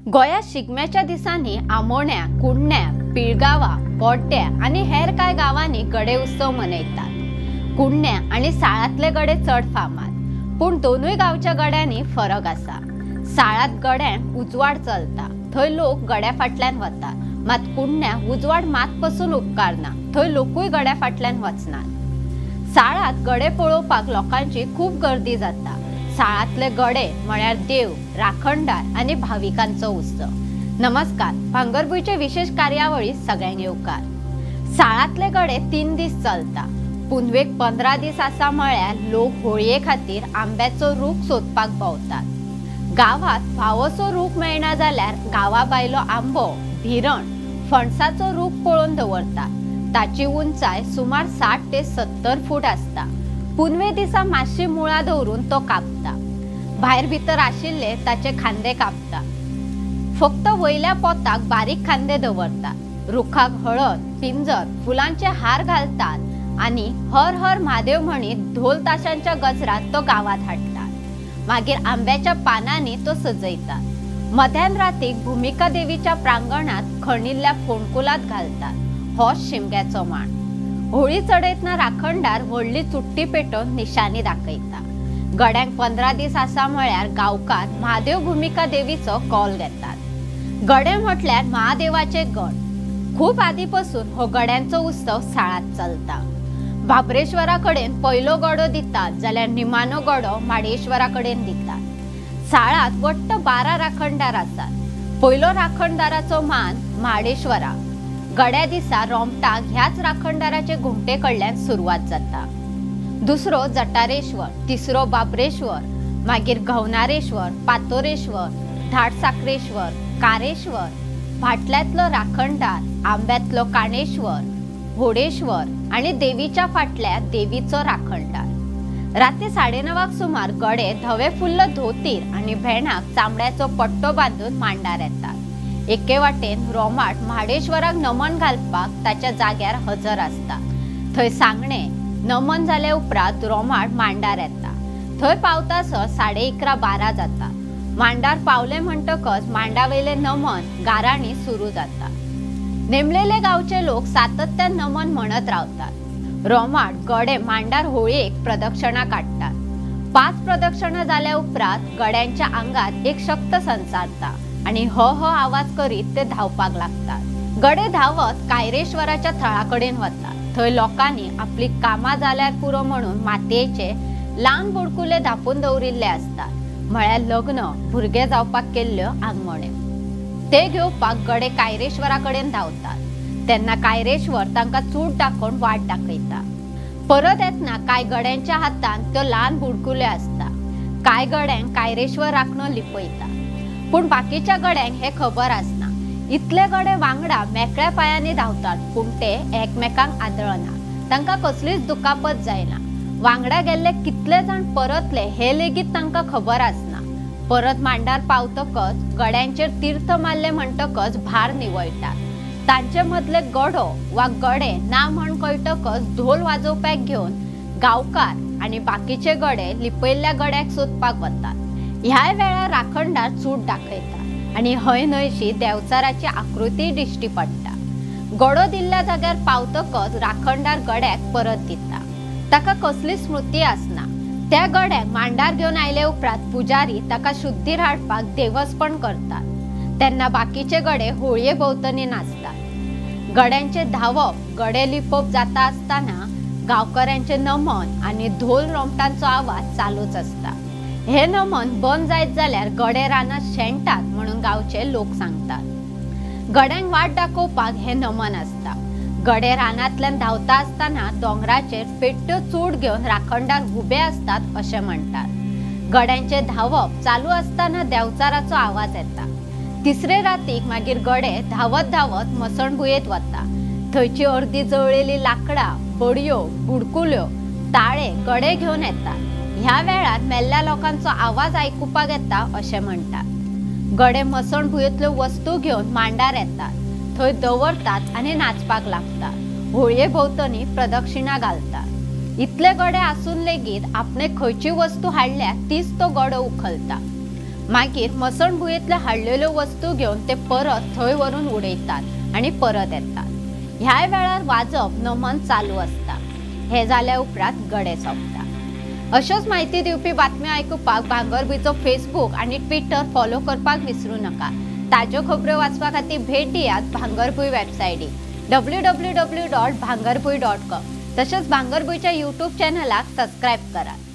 गोंयांत शिगम्याच्या दिसांनी आमोण्या, कुडण्या, पिळगांवा, बोड्ड्या आनी हेर कांय गांवांनी गडे उत्सव मनयतात। कुडण्या आनी साळांतले गडे चड फामाद, पूण दोनूय गांवच्या गड्यांनी फरक आसा। साळांत गड्यांक उजवाड चलता, थंय लोक गड्या फाटल्यान वतात, मात कुडण्या उजवाड मात पसून उपकारना, थंय लोकूय गड्या फाटल्यान वचनात। साळांत गडे पळोवपाक लोकांची खूब गर्दी जाता। साळांतले गडे म्हळ्यार देव, राखणदार आनी भाविकांचो उत्सव। नमस्कार, भांगरभूंयचे विशेष कार्यावळी सगळ्यांक येवकार। साळांतले गडे 3 दीस चलता। पुनवेक 15 दीस आसा म्हळ्यार लोक होळये खातीर आंब्याचो रूख सोदपाक भोंवतात। गांवांत फावोसो रूख मेळना जाल्यार गांवा भायलो आंबो, भिरण, फणसाचो रूख पळोवन दवरतात। ताची उंचाय सुमार 60 ते 70 फूट आसता। पुनवे दिसा मातशी मुळां दवरून तो कापता। भायर भितर आशिल्ले ताचे खांदे कापता। फक्त वयल्या पोताक बारीक खांदे दवरतात। रुखाक हळद, पिंजर, फुलांचे हार घालतात आनी हर हर म्हादेव म्हणीत ढोल ताशांच्या गजरात तो गांवांत हाडटात। मागीर आंब्याच्या पानांनी तो सजयतात। मध्यान रातीक भुमिका देवीच्या प्रांगणांत खणिल्ल्या फोंडकुलांत घालतात। हो शिमग्याचो मांड। होळी चडयतना राखणदार व्हडली चुट्टी पेटोवन निशाणी दाखयता। गड्यांक 15 दीस आसा म्हळ्यार गांवकार म्हादेव भुमिका देवीचो कॉल घेतात। गडे म्हटल्यार महादेवाचे गड। खूब आदी पासून हो गड्यांचो उत्सव साळांत चलता। बाबरेश्वरा कडेन पयलो गडो दितात जाल्यार निमानो गडो माडेश्वरा कडेन दितात। साळांत वट्ट 12 राखणदार आसात। पयलो राखणदाराचो मान म्हाडेश्वरा। गड्या दिसा रोमटाक ह्याच राखणदाराचे घुमटे कडल्यान सुरवात जाता। दुसरो जटारेश्वर, तिसरो बाबरेश्वर, मागीर घवनारेश्वर, पातोरेश्वर, धाडसाकरेश्वर, कारेश्वर, भाटल्यांतलो राखणदार, आंब्यांतलो काणेश्वर, होडेश्वर आनी देवीच्या फाटल्या देवीचो राखणदार। राती 9:30 सुमार गडे धवे फुल्ल धोतीर आनी भेणाक चामड्याचो पट्टो बांदून मांडार येतात। एके वाटेन रोमाट म्हाडेश्वराक नमन घालपाक ताच्या जाग्यार हजर आसता। थंय सांगणे नमन जाले उपरांत रोमाट मांडार येता। थंय पावतासर 11:30-12 जाता। मांडार पावले म्हणटकच मांडावयले नमन गाराणी सुरू जाता। नेमलेले गांवचे लोक सातत्यान नमन म्हणत रावतात। रोमाट गडे मांडार होळयेक प्रदक्षिणा काडटात। 5 प्रदक्षिणा जाल्या उपरांत गड्यांच्या आंगात एक शक्त संचारता आनी ह ह आवाज करीत ते धांवपाक लागतात। गडे धांवत कायरेश्वराच्या थळा कडेन वतात। थंय लोकांनी आपली कामां जाल्यार पुरो म्हणून मातयेचे ल्हान बुडकुले धांपून दवरिल्ले आसतात, म्हळ्यार लग्न, भुरगे जावपाक केल्ल्यो आंगवण्यो। ते घेवपाक गडे कायरेश्वरा कडेन धांवतात। तेन्ना कायरेश्वर तांकां चूड दाखोवन वाट दाखयता। परत येतना कांय गड्यांच्या हातान त्यो ल्हान बुडकुले आसता। कांय गड्यांक कायरेश्वर राखणो लिपयता, पूण बाकीच्या गड्यांक हे खबर आसना। इतले गडे वांगडा मेकळ्या पायांनी धांवतात, पूण ते एकमेकांक आदळना, तांकां कसलीच दुखापत जायना। वांगडा गेल्ले कितले जाण परतले हे लेगीत तांकां खबर आसना। परत मांडार पावतकच गड्यांचेर तीर्थ मारले म्हणटकच भार निवळटात। तांचे मदले गडो वा गडे ना म्हण कळटकच ढोल वाजोवप्याक घेवन गांवकार आनी बाकीचे गडे लिपयल्ल्या गड्याक सोदपाक वतात। ह्याय वेळार राखणदार चूड दाखयता आनी हय न्हयशी देवचाराची आकृती दिश्टी पडटा। गडो दिल्ल्या जाग्यार पावतकच राखणदार गड्याक परत दिता। ताका कसली स्मृती आसना। त्या गड्याक मांडार घेवन आयले उपरांत पुजारी ताका शुद्धीर हाडपाक देवस्पण करतात। तेन्ना बाकीचे गडे होळये भोंवतणी नाचतात। गड्यांचे धांवप, गडे लिपोवप जाता आसतना गांवकऱ्यांचे नमन आनी ढोल रोमटांचो आवाज चालूच आसता। हे नमन बंद जायत जाल्यार गडे रानात शेणटात म्हणून गांवचे लोक सांगतात। गड्यांक वाट दाखोवपाक हे नमन आसता। गडे रानांतल्यान धांवता आसतना दोंगराचेर पेट्ट्यो चूड घेवन राखणदार उबे आसतात अशें म्हणटात। गड्यांचे धांवप चालू आसतना देवचाराचो आवाज येता। तिसरे रातीक मागीर गडे धांवत धांवत मसणभुंयेंत वता। थंयची अर्दी जळलेली लाकडां, बडयो, बुडकुल्यो, ताळे गडे घेवन येतात। ह्या वेळार मेल्ल्या लोकांचो आवाज आयकुपाक येता अशें म्हणटात। गडे मसणभुंयेंतल्यो वस्तू घेवन मांडार येतात, थंय दवरतात आनी नाचपाक लागतात। होळये भोंवतणी प्रदक्षिणा घालतात। इतले गडे आसून लेगीत आपणे खंयची वस्तू हाडल्या तीच तो गडो उखलता। मागीर मसणभुंयेंतल्या हाडलेल्यो वस्तू घेवन ते परत थंय व्हरून उडयतात आनी परत येतात. ह्याय वेळार वाजप नमन चालू आसता. हे जाल्या उपरांत गडे सोंपता. अश्योच म्हायती दिवपी बातम्यो आयकुपाक भांगरभूंयचो फेसबूक आनी ट्विटर फॉलो करपाक विसरू नका. ताज्यो खबऱ्यो वाचपा खातीर भेट दियात भांगरभूंय वेबसायटीक www.bhangarbhuin.com. तशेंच भांगरभूंयच्या यूट्यूब चॅनलाक सबस्क्रायब करात.